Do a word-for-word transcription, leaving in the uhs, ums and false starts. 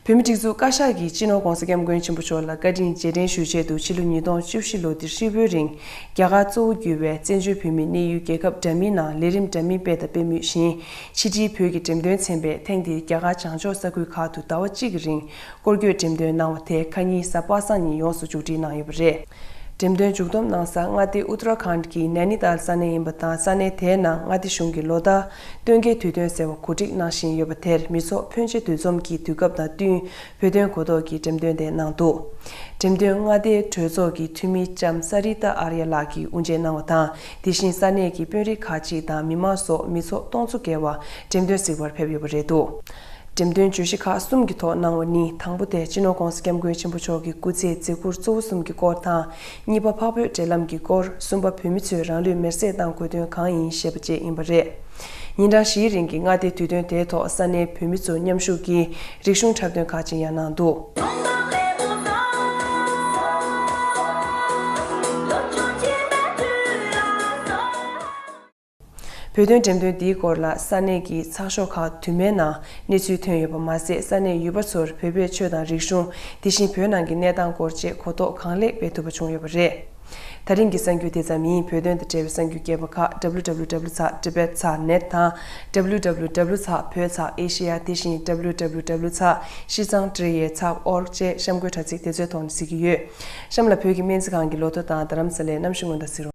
བོད་མིའི་སྒྲིག་འཛུགས་བཀའ་ཤག་གིས་སྤྱི་ནོར་༧གོང་ས་༧སྐྱབས་མགོན་ཆེན་པོ་མཆོག་ལ་བཀའ་དྲིན་རྗེས་དྲན་ཞུ་ཆེད་དུ་ཕྱི་ལོ་ཉིས་སྟོང་བཅུ་བཞི་ལོ་འདིར་ཧྲིལ་པོའི་རིང་རྒྱ་གར་གཙོ་བོ་གྱུར་བའི་བཙན་བྱོལ་བོད་མིའི་གནས་ཡུལ་རྒྱལ་ཁབ་འདྲ་མིན་ནང་ལས་རིམ་འདྲ་མིན་སྤེལ་དང་སྤེལ་མུས་ཤིང་། ཕྱི་དྲིལ་བོད་ཀྱི་འགྲེམས་སྟོན་ཚན་པས་ཐེངས་འདིར་རྒྱ་གར་བྱང་ཕྱོགས་ས་ཁུལ་ཁག་ཏུ་ཟླ་བ་གཅིག་གི་རིང་སྐོར་སྐྱོད་འགྲེམས་སྟོན་གནང་བ་དེ་ཁ་ཉིན་གཟའ་པ་སངས་ཉིན་ཡོངས་སུ་མཇུག་སྒྲིལ་གནང་ཡོད་པ་རེད། འགྲེམས་སྟོན་མཇུག་བསྡོམས་གནང་ས་མངའ་སྡེ་ཨུ་ཏར་ཁཱན་གྱི་ནེ་ནི་ཏཱལ་ས་གནས་ཡིན་པ་དང་། ས་གནས་དེའི་ནང་མངའ་སྡེ་གཞུང་གི་ལོ་ལྟར་སྟོན་ཁའི་དུས་སྟོན་ཟེར་བ་གོ་སྒྲིག་གནང་བཞིན་ཡོད་པ་དེར་མི་ཚོགས་ཕོན་ཆེ་འདུ་འཛོམས་ཀྱི་དུས་སྐབས་དང་བསྟུན་བོད་དོན་གོ་རྟོགས་ཀྱི་འགྲེམས་སྟོན་དེ་གནང་འདུག་འགྲེམས་སྟོན་མངའ་སྡེའི་གྲོས་ཚོགས་ཀྱི་འཐུས་མི་ལྕམ་ས་རི་ཏཱ་ཨར་ཡ་ལགས་ཀྱིས་དབུ་འབྱེད་གནང་བ་དང་། དེ་བཞིན་ས་གནས་ཀྱི་དཔོན་རིགས་ཁག་ཅིག་དང་མི་མང་སོགས་མི་ཚོགས་སྟོང་ཚོ་བརྒལ་བ་འགྲེམས་སྟོན་གཟིགས་པར་ཕེབས་ཡོད་པ་རེད་འདུག་འགྲེམས་སྟོན་བརྗོད་གཞི་ཁག་གསུམ་གྱི་ཐོག་གནང་བ་ནི། དང་པོ་དེ་སྤྱི་ནོར་༧གོང་ས་༧སྐྱབས་མགོན་ཆེན་པོ་མཆོག་གི་སྐུ་ཚེའི་མཛད་ཁུར་གཙོ་བོ་གསུམ་གྱི་སྐོར་དང་། གཉིས་པ་འཕགས་བོད་འབྲེལ་ལམ་གྱི་སྐོར། གསུམ་པ་བོད་མི་ཚོས་རང་ལུས་མེར་སྲེག་བཏང་དགོས་དོན་གང་ཡིན་ཞེས་པ་བཅས་ཡིན་པ་རེད། ཉིན་གྲངས་བཞིའི་རིང་གི་མངའ་སྡེའི་དུས་སྟོན་དེའི་ཐོག་ས་གནས་བོད་མི་ཚོ་མཉམ་ཞུགས་ཀྱིས་རིག་གཞུང་འཁྲབ་སྟོན་ཁག་ཅིག་ཡང་གནང་འདུག་བོད་དོན་འགྲེམས་སྟོན་འདིའི་སྐོར་ལ་ས་གནས་ཀྱི་ཚགས་ཤོག་ཁག་དུ་མའི་ནང་གནས་ཚུལ་ཐོན་ཡོད་པ་མ་ཟད། ས་གནས་ཡུལ་པ་ཚོར་བོད་པའི་ཆོས་དང་རིག་གཞུང་། དེ་བཞིན་བོད་ནང་གི་གནས་སྟངས་སྐོར་བཅས་གོ་རྟོགས་གང་ལེགས་སྤེལ་ཐུབ་པ་བྱུང་ཡོད་པ་རེད། ད་རིང་གི་གསར་འགྱུར་དེ་ཙམ་ཡིན། བོད་དོན་དང་འབྲེལ་བའི་གསར་འགྱུར་རྒྱས་པ་ཁག་W W W ཚགས་Tibet ཚགས་net དང་། W W W ཚགས་བོད་ཚགས་Asia དེ་བཞིན་W W W ཚགས་ཤིས་ཙང་ཀྲི་ཡའི་ཚགས་org བཅས་གཤམ་འཁོད་དྲ་ཚིགས་དེ་ཚོའི་ཐོག་ནས་གཟིགས་ཀྱི་ཡོད། གཤམ་ལ་བོད་ཀྱི་སྨན་རྩིས་ཁང་གི་ལོ་ཐོ་དང་རྡ་རམ་ས་ལའི་གནམ་གཤིས་སྔོན་བརྡ་གཟིགས་རོགས།